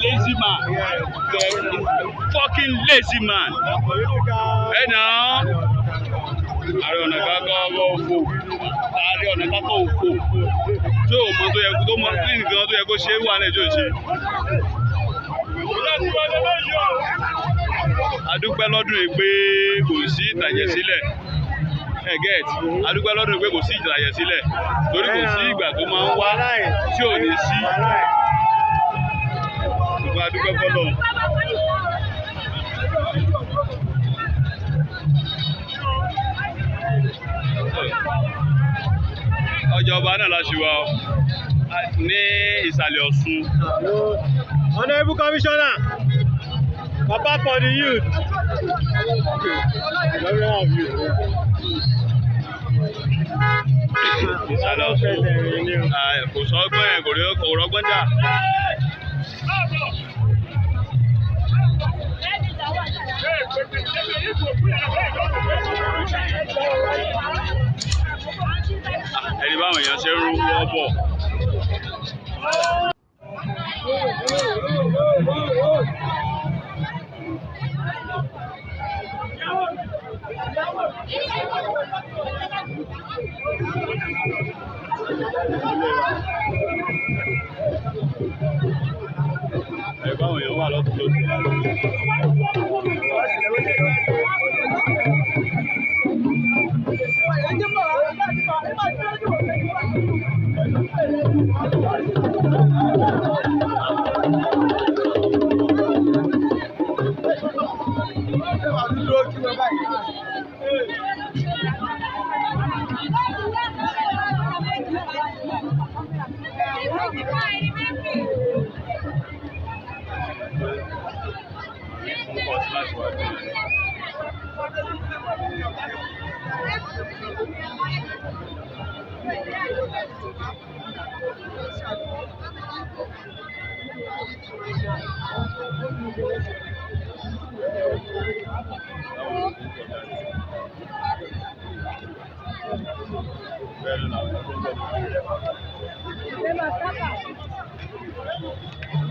Speaker 1: lazy man, the fucking lazy man. Ẹ nà án. Ààrẹ Ọ̀nà Kakanfò, Ààrẹ Ọ̀nà Kakanfò, tí ò mọ tó yẹ tó mọ ní nǹkan tó yẹ kó ṣe é wà ní ẹjọ́ ìṣe. A dúpẹ́ lọ́dún yìí pé kò sí ìtàjẹ̀ sílẹ̀. Ẹ get, a dúpẹ́ lọ́dún yìí pé kò sí ìtàjẹ̀ sílẹ̀ torí kò sí ìgbà tó máa ń wá tí ò ní sí. Ṣùgbọ́n a dúpẹ́ fọ́lọ́run. Ọjà ọba náà la ṣì wà o, ní ìsàlẹ̀ Ọ̀ṣun.
Speaker 2: Honourable Commissioner, Papa for the youth.
Speaker 1: Ìsàlẹ̀ Ọ̀ṣun. Ah, kò sọ́gbọ́n ẹ̀, kò rí kò rọ́gbọ́n dà. Ẹni báwọn èèyàn ṣe ń rú wọ́ bọ̀. Ẹni báwọn èèyàn wà lọ́tún lósì.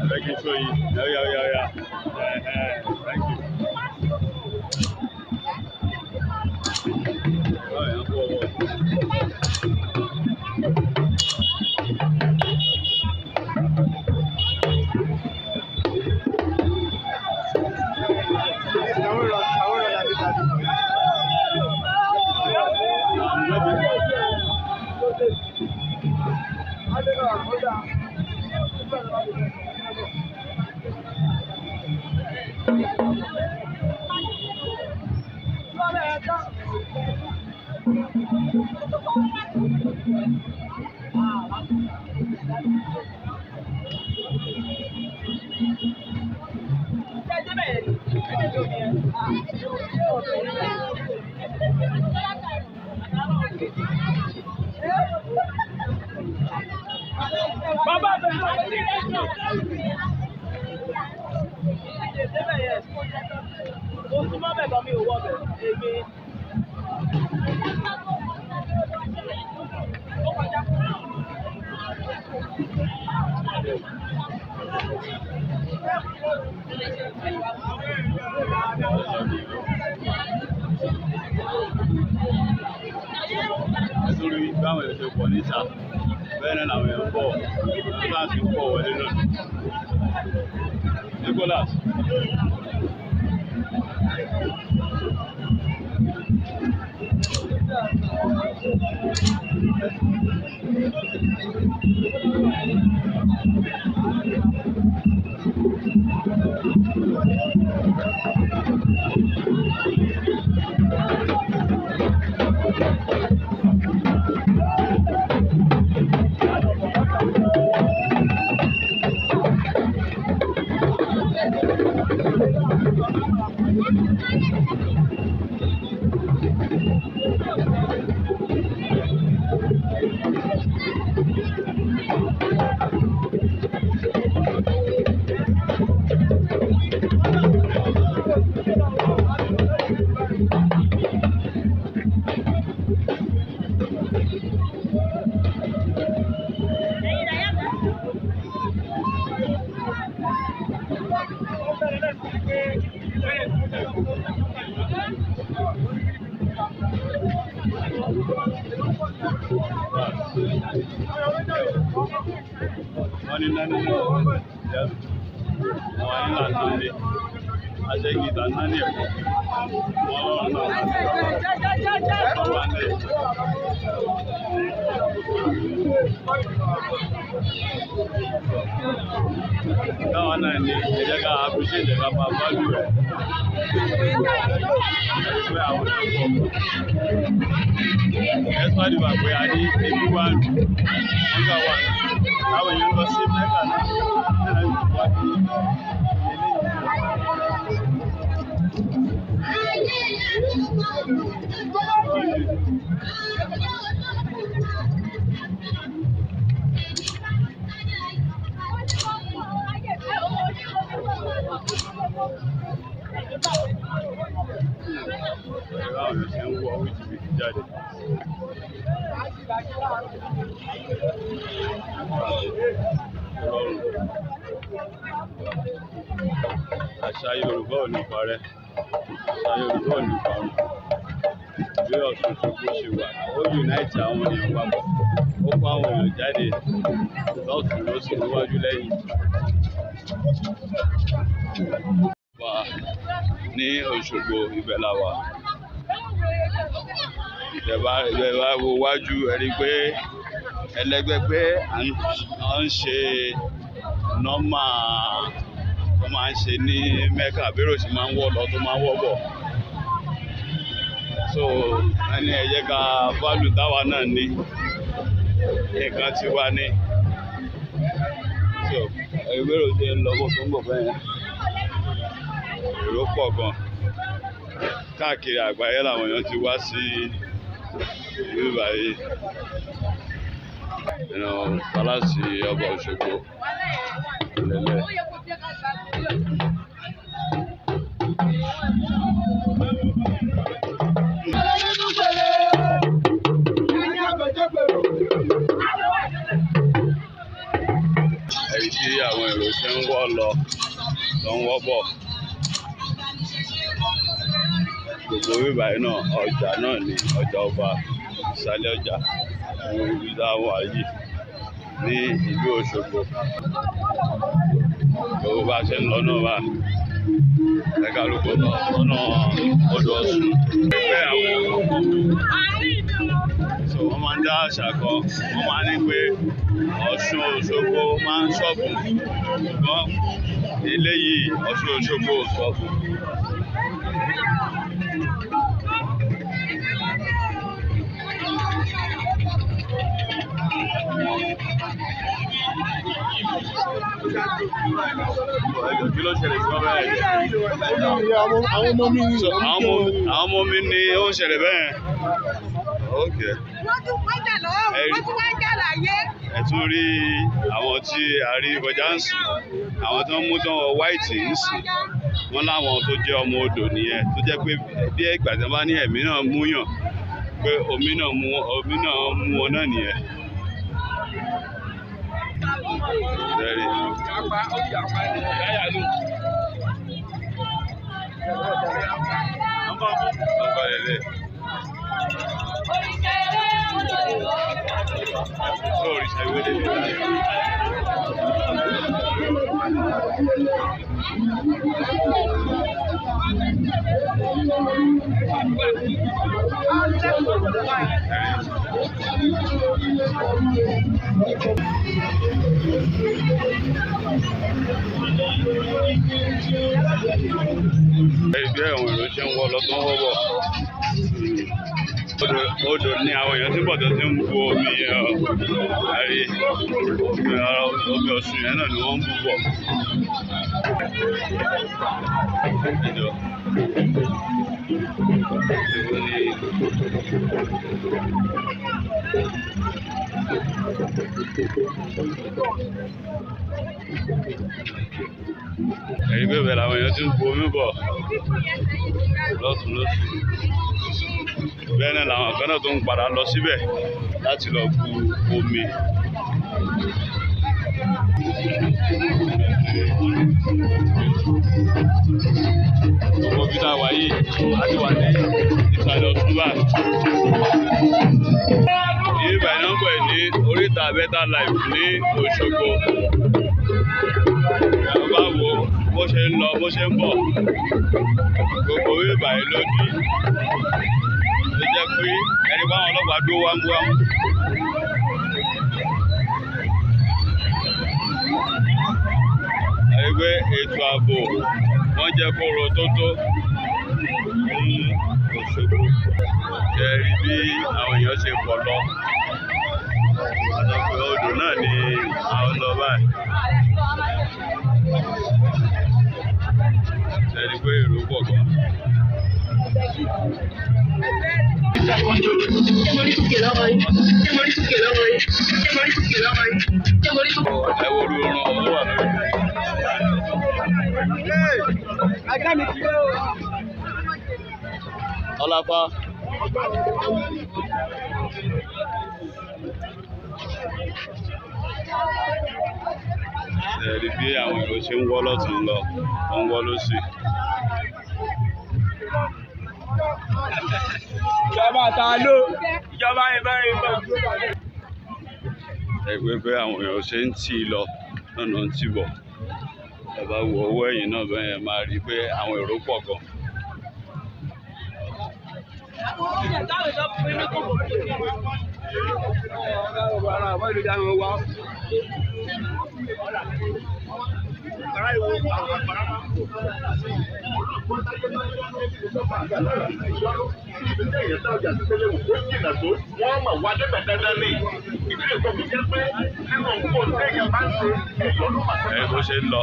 Speaker 1: Thank you, Shoyi. Yeah, yeah, yeah, yeah. Thank you. Báwo yẹn ń bọ̀ wọ̀? Nítorí báwọn èèyàn ṣe pọ̀ níta, bẹ́ẹ̀ náà làwọn èèyàn ń bọ̀, láti ń pọ̀ wọlé náà. Nicholas. Wọ́n ní nání náà wọ́n ní làtúndé aṣẹ́gìtà nání ẹ̀kọ́ wọ́n lọ́rùn náà wọ́n wà ní. Káwọn náà ní ẹ jẹ́ ká appreciate ká máa value rẹ̀ pé àwọn èèyàn pọ̀. Despite the fact pé a ní ebi wà lù, hunger wà lù, àwọn èèyàn lọ sí Mẹ́kà náà náà wá bí eléyìí. Báwọn èèyàn ṣe ń wọ wìtìwìtì jáde. Rọrùn. Àṣà Yorùbá ò ní parẹ́. Àṣà Yorùbá ò ní parun. Bí Ọ̀ṣun Òṣogbo ṣe wà, ó unite àwọn èèyàn papọ̀. Ó kó àwọn èèyàn jáde lọ́tùn lósì níwájú lẹ́yìn. Wà ní Òṣogbo, ibẹ̀ la wà. Tẹ́ bá wo wájú, ẹ rí pé ẹlẹ́gbẹ́ pé à ń ṣe nọ́mà tó máa ń ṣe ní Mẹ́kà, bí èrò ṣe máa ń wọ́ lọ tó máa ń wọ́ bọ̀. So ẹni ẹ jẹ́ ká value táwa náà ní, nǹkan tí wá ní. So bí èrò ṣe ń lọ bó tó ń bọ̀ bẹ́ẹ̀ yẹn. Èrò pọ̀ gan. Káàkiri àgbáyé làwọn èèyàn ti wá sí ìlú báyìí. Nínú palace ọba Òṣogbo lélẹ̀. Èyí tí àwọn èrò ṣe ń wọ́ lọ ló ń wọ́ bọ̀. Gbogbo bíbá yìí náà ọjà náà ni ọjà ọba ìsàlẹ̀ ọjà ní ibi tá a wà yìí ní ìlú Òṣogbo. Gbogbo bá a ṣe ń lọ náà bá ẹ̀ka lóko lọ lọ́nà odò Ọ̀ṣun. Pé àwọn so wọ́n máa ń dá àṣà kan, wọ́n máa ń ní pé Ọ̀ṣun Òṣogbo máa ń ṣọ̀bùn, ṣùgbọ́n eléyìí Ọ̀ṣun Òṣogbo ò ṣọ̀bùn. Ẹjọ́ kí ló ṣẹlẹ̀ sí ọbẹ̀ yẹn?
Speaker 5: Àwọn ọmọ mi
Speaker 1: So àwọn ọmọ mi ni ó ń ṣẹlẹ̀ bẹ́ẹ̀. Ok.
Speaker 3: Wọ́n tún wọ́n jà lọ́wọ́, wọ́n tún wá ń jà láyé.
Speaker 1: Ẹ tún rí àwọn tí a rí kọjá ń sìn, àwọn tó ń mú tán wọ white ń sìn, wọ́n láwọn tó jẹ́ ọmọ odò nìyẹn, tó jẹ́ pé bí ìgbà tí wọ́n bá ní ẹ̀mí náà mú yàn, pé omi náà mú wọn náà nìyẹn. Very. Ọkọ lélẹ̀. Tó òrìṣà ìwé lélẹ̀. Ẹ̀rí bí àwọn èrò ṣe ń wọ́ lọ tó ń wọ́ bọ̀. Odò ní àwọn èèyàn tí ń bọ̀ tó ti ń bu omi yẹn o. Àrí omi Ọ̀ṣun yẹn náà ni wọ́n ń bù bọ̀. Ẹjọ́. Èwo ni ẹ̀rí bẹ́ẹ̀ làwọn èèyàn ti ń bu omi bọ̀ lọ́tùn lósì. Bẹ́ẹ̀ náà làwọn kan náà tó ń padà lọ síbẹ̀ láti lọ bu omi. Gbogbo ibi tá a wà yìí, a ti wà ní ìsàlẹ̀ Ọ̀ṣun báyìí. Ibi báyìí náà ń pè ní oríta Better Life ní Òṣogbo. Ẹ bá wo bó ṣe ń lọ, bó ṣe ń bọ̀. Gbogbo ibi báyìí ló dí. Ó jẹ́ pé ẹni báwọn ọlọ́pàá dúró wámúwámú. Ẹni pé ètò ààbò wọ́n jẹ́ kó ro tó tó ní Òṣogbo. Ṣé rí bí àwọn èèyàn ṣe pọ̀ lọ? Àtọ̀pẹ́ odò náà ni à ń lọ báyìí. Ṣé rí pé èrò pọ̀ gan? Ẹ wo orí oorun ọ̀hún wà lórí. Ọlápá. Ṣé rí bí àwọn èrò ṣe ń wọ́ lọ́tùn lọ, wọ́n ń wọ́ lósì.
Speaker 4: Ìjọba ta ló ìjọba ìbọn ìbọn.
Speaker 1: Ẹ pé pé àwọn èèyàn ṣe ń tì í lọ lọ́nà ń tì bọ̀. Ẹ bá wo owó ẹ̀yìn náà bẹ́ẹ̀ yẹn máa rí i pé àwọn èrò pọ̀ gan. Ẹ bó ṣe ń lọ.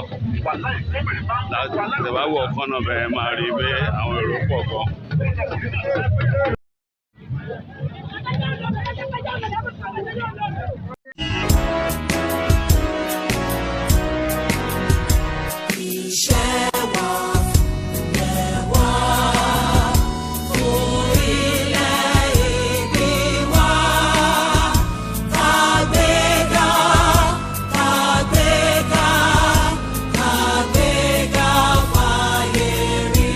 Speaker 1: Ẹ bá wo ọ̀kan náà bẹ́ẹ̀ máa rí i pé àwọn èrò pọ̀ gan.
Speaker 6: Iṣẹ́ wa fúnlẹ̀ wá, fún ilẹ̀ ìbí wa. Kàgbéga, kàgbéga, kàgbéga fáyé rí.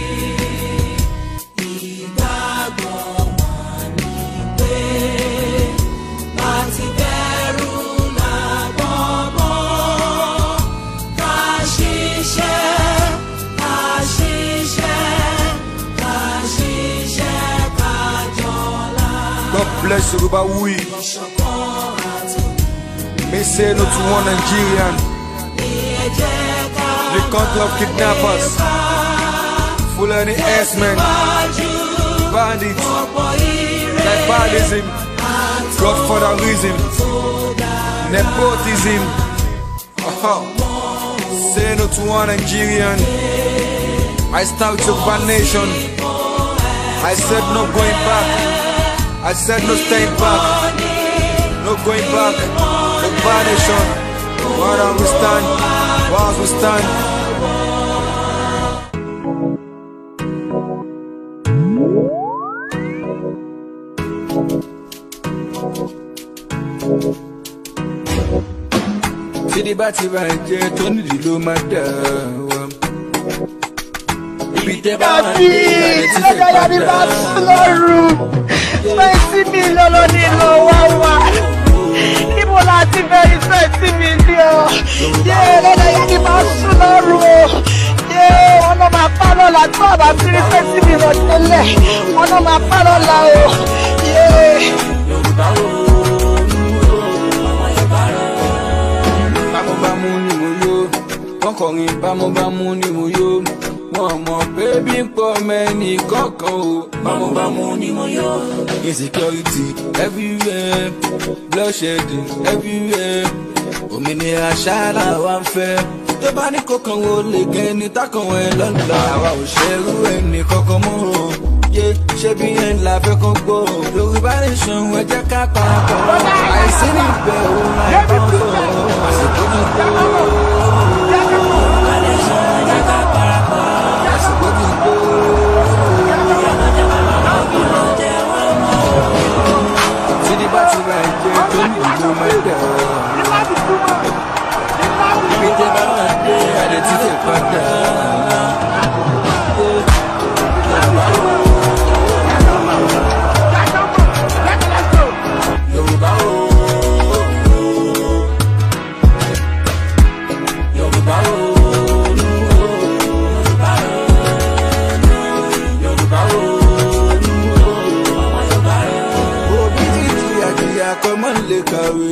Speaker 9: Yorubawuyi. May say no to one Nigerian. The country of kidnappers, Fulani herdsmen, bandits, tribalism, godfatherism, nepotism. Oh, say no to one Nigerian. I stand with Yoruba nation. I said no going back. I said no staying back. No going back. Yoruba nation. Why don't we stand? Why we stand? Tídí bá ti bá jẹ́ tó nídìí ló máa dà wá. Ibi tẹ́ bá wà ní ìbàdàn tí fẹ́
Speaker 3: Lọ́jọ́ yá ni bá sùn lóru. 20 million ló ní lọ wá wá. Níbo la ti fẹ́ rí 20 million? Yé, lọ́jọ́ yá ni bá sùn lóru o. Yé, wọn náà máa pa lọ́la tó àbá tí rí 20 million tẹ́lẹ̀. Wọn náà máa pa lọ́la o. Yé.
Speaker 9: Bámúbámú ni mo yó, wọ́n kọrin bámúbámú ni mo yó. Wọ́n mọ̀ pé bí ń pọ̀ mẹ́ni kọ̀ọ̀kan o. Bámúbámú ni mo yó. Insecurity everywhere, bloodshedding everywhere. Òmìnira ṣáàlà wa ń fẹ́. Tó bá ní kókan wo lè gẹ́ ní tákàn ẹ lọ́la. Àwa ò ṣerú ẹnì kankan mọ́ o. Yé, ṣé bí ẹ̀ ń la fẹ́ kán gbọ́ o. Yorùbá nation, ẹ jẹ́ ká parapọ̀. Àìsí níbẹ̀ òun láì bá wọn sọ. Àsìkò ti tó. Yorùbá nation, ẹ jẹ́ ká parapọ̀. Àsìkò ti tó. Tídí bá ti ra ẹ̀jẹ̀ tó ní ìlú máa dẹ̀ ọ́. Ibi tẹ́ bá wà dé, àdé tí tẹ̀ padà. Yorùbá o. Yorùbá o. Yorùbá o. Òbí ti jìyà jìyà kọ́ mọ́ lè kàwé.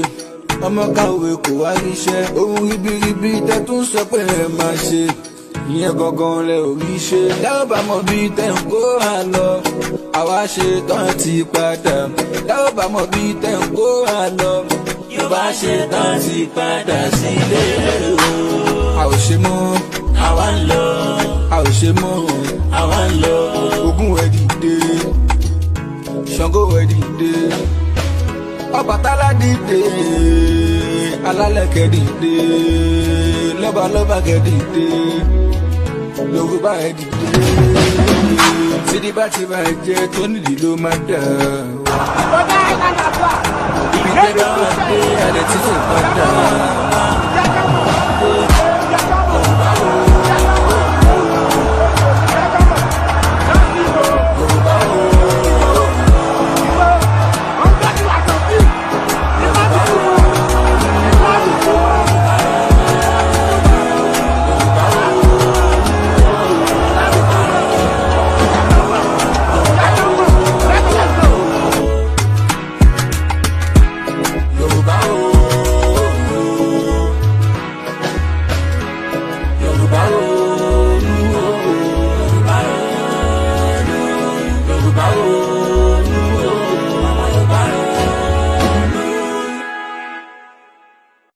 Speaker 9: Ọmọ kàwé kò wá ríṣẹ́. Ohun ribiribi tẹ́ tún sọ pé ẹ máa ṣe. Ìyẹn gangan lẹ ò rí ṣe. Dáwọ́ bá mọ bí tẹ́ ń kó wa lọ. Àwa ṣe tán ti padà. Dáwọ́ bá mọ bí tẹ́ ń kó wa lọ. Yorùbá ṣe tán ti padà sílé o. A ò ṣe mọ́. Àwa ń lọ. A ò ṣe mọ́. Àwa ń lọ. Ogun ẹ̀ dìde. Ṣàngó ẹ̀ dìde. Ọbàtálá dìde. Alálẹ̀kẹ̀ dìde. Lọ́balọ́ba kẹ̀ dìde. Yorùbá ẹ̀ dìde. Tídí bá ti bá ẹ jẹ́ tó nídìí ló máa dà. Ibi tẹ́ bá wà dé, àdẹ tí tẹ̀ padà.